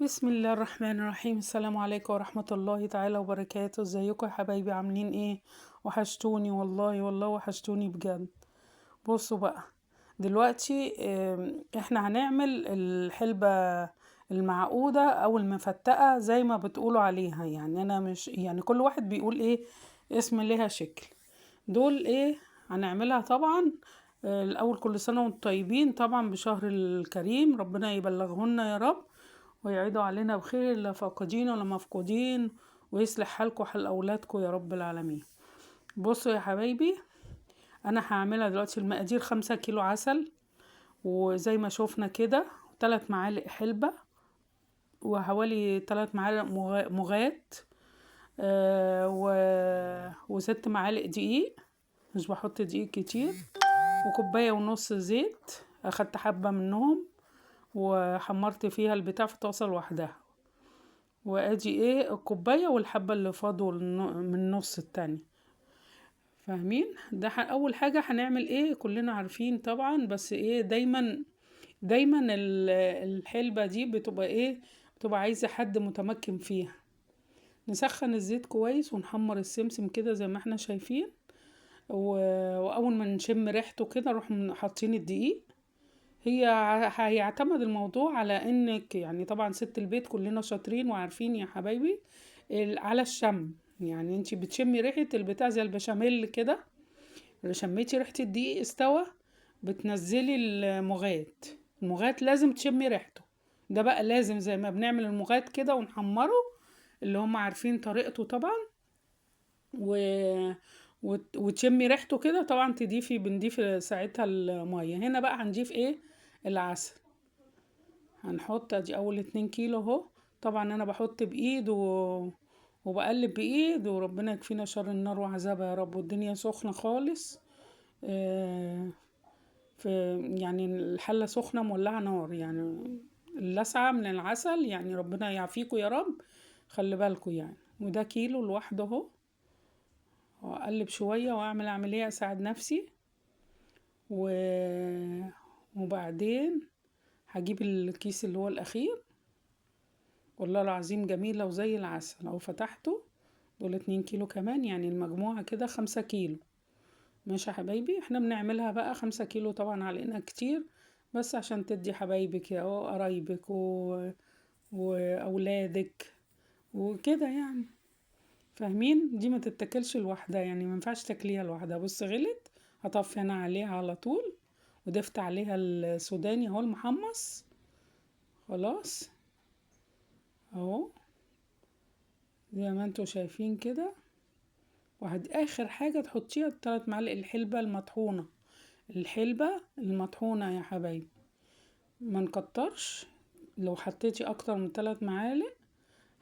بسم الله الرحمن الرحيم. السلام عليكم ورحمة الله تعالى وبركاته. ازيكم يا حبايبي؟ عاملين ايه؟ وحشتوني والله، والله وحشتوني بجد. بصوا بقى دلوقتي، احنا هنعمل الحلبة المعقودة او المفتقة زي ما بتقولوا عليها، يعني انا مش يعني كل واحد بيقول ايه اسم ليها شكل. دول ايه هنعملها طبعا. الاول كل سنة وانتم طيبين طبعا بشهر الكريم، ربنا يبلغهن يا رب ويعيدوا علينا بخير، لا فاقدين ولا مفقودين، ويصلح حالكم وحال اولادكم يا رب العالمين. بصوا يا حبايبي، انا هعملها دلوقتي. المقادير 5 كيلو عسل، وزي ما شوفنا كده 3 معالق حلبة، وحوالي 3 معالق مغات، وست معالق دقيق، مش بحط دقيق كتير، وكوباية ونص زيت، اخدت حبة منهم وحمرت فيها البتاع في طاسة لوحدها. وادي ايه الكوباية والحبة اللي فاضوا من النص التاني، فاهمين؟ ده اول حاجة هنعمل ايه كلنا عارفين طبعا، بس ايه دايما دايما الحلبة دي بتبقى ايه، بتبقى عايزة حد متمكن فيها. نسخن الزيت كويس ونحمر السمسم كده زي ما احنا شايفين، واول ما نشم ريحته كده نروح حاطين الدقيق. هيعتمد الموضوع على انك يعني طبعا ست البيت كلنا شاطرين وعارفين يا حبايبي على الشم، يعني انتي بتشمي ريحة البتاع زي البشاميل كده، لو شميتي ريحة الدقيق استوى بتنزلي المغات. المغات لازم تشمي ريحته، ده بقى لازم زي ما بنعمل المغات كده ونحمره، اللي هم عارفين طريقته طبعا، وتشمي ريحته كده طبعا. بنضيف ساعتها المية. هنا بقى هنضيف ايه؟ العسل. هنحط ادي اول 2 كيلو اهو. طبعا انا بحط بايد وبقلب بايد، وربنا يكفينا شر النار وعذابها يا رب. والدنيا سخنة خالص، في يعني الحلة سخنة مولعة نار، يعني اللسعة من العسل، يعني ربنا يعافيكوا يا رب، خلي بالكوا يعني. وده كيلو لوحده اهو. واقلب شوية واعمل عملية اساعد نفسي، وبعدين هجيب الكيس اللي هو الاخير. والله العظيم جميلة وزي العسل اهو. فتحته، دول 2 كيلو كمان، يعني المجموعة كده 5 كيلو. ماشي يا حبايبي، احنا بنعملها بقى 5 كيلو طبعا علينا كتير، بس عشان تدي حبايبك يا قرايبك واولادك وكده يعني، فاهمين؟ دي ما تتاكلش لوحدها، يعني ما ينفعش تاكليها لوحدها. بص غلت، هطفي انا عليها على طول، وضفت عليها السوداني اهو المحمص، خلاص اهو زي ما انتوا شايفين كده. وهد اخر حاجة تحطيها 3 معالق الحلبة المطحونة. الحلبة المطحونة يا حبايبي ما نكترش، لو حطيتي اكتر من 3 معالق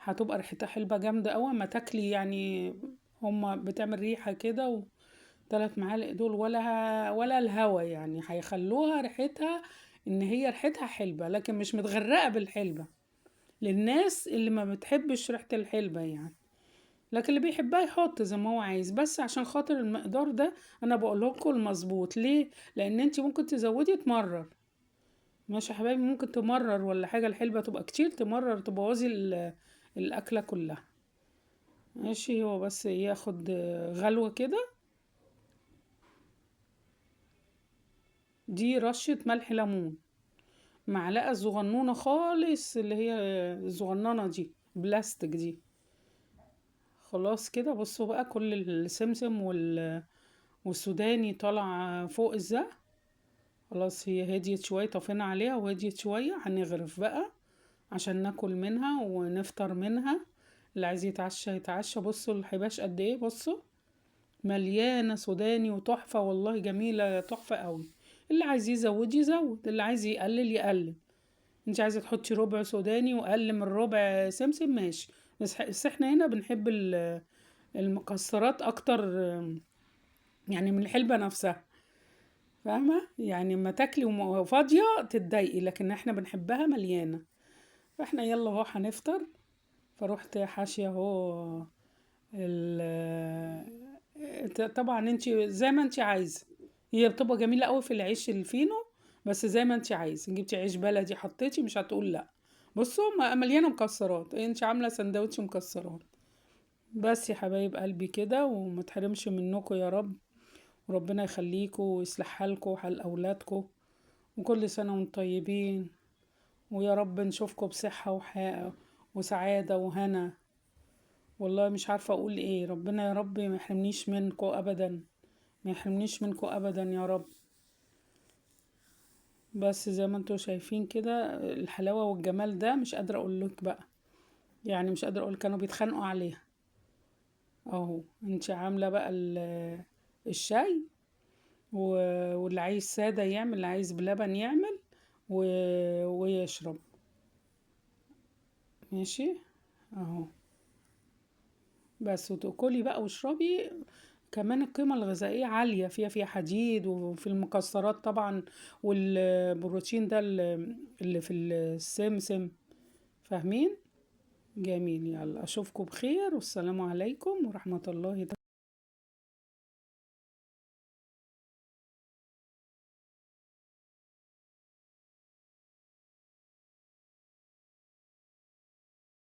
هتبقى ريحتها حلبة جامدة قوي، ما تاكلي يعني هما بتعمل ريحة كده. و 3 معالق دول ولا الهوا يعني هيخلوها ريحتها ان هي ريحتها حلبة، لكن مش متغرقة بالحلبة، للناس اللي ما بتحبش ريحة الحلبة يعني. لكن اللي بيحبها يحط زي ما هو عايز، بس عشان خاطر المقدار ده انا بقول لكم المظبوط. ليه؟ لان انت ممكن تزودي تمرر، ماشي يا حبايبي، ممكن تمرر ولا حاجة، الحلبة تبقى كتير تمرر تبوظي الاكلة كلها. ماشي، هو بس ياخد غلوة كده. دي رشة ملح ليمون، معلقة صغنونة خالص اللي هي الصغننة دي بلاستيك دي. خلاص كده. بصوا بقى كل السمسم والسوداني طالع فوق الزق. خلاص هي هديت شوية، طفينا عليها وهديت شوية. هنغرف بقى عشان ناكل منها ونفطر منها، اللي عايز يتعشى يتعشى. بصوا الحباش قد ايه، بصوا مليانة سوداني وتحفة والله، جميلة تحفة قوي. اللي عايز يزود يزود، اللي عايز يقلل يقلل. انت عايزة تحطي ربع سوداني واقل من ربع سمسم ماشي، بس احنا هنا بنحب المكسرات اكتر يعني من الحلبة نفسها، فاهمة؟ يعني ما تاكلي وفاضية تتضايقي، لكن احنا بنحبها مليانة. فاحنا يلا اهو هنفطر. فروحت حاشية اهو طبعا انت زي ما انت عايزة، هي بتبقى جميلة قوي في العيش الفينو، بس زي ما انت عايزة. جبتي عيش بلدي حطيتي مش هتقول لا، بصوا مليانة مكسرات، انت عاملة سندوتش مكسرات. بس يا حبايب قلبي كده، وما تحرمش منكم يا رب، وربنا يخليكم ويصلح حالكم وحال اولادكم، وكل سنة وانتم طيبين، ويا رب نشوفكم بصحة وسعادة وهنا. والله مش عارفة اقول ايه، ربنا يا رب ما يحرمنيش منكم ابدا، ما يحرمنيش منكم ابدا يا رب. بس زي ما انتوا شايفين كده الحلاوة والجمال ده مش قادرة اقول لك بقى، يعني مش قادرة اقول، كانوا بيتخانقوا عليها. اهو انت عاملة بقى الشاي، واللي عايز سادة يعمل، اللي عايز بلبن يعمل ويشرب. ماشي اهو بس، وتاكلي بقى واشربي. كمان القيمة الغذائية عالية فيها، فيها حديد وفي المكسرات طبعا، والبروتين ده اللي في السمسم، فاهمين؟ جميل. يلا اشوفكم بخير، والسلام عليكم ورحمة الله.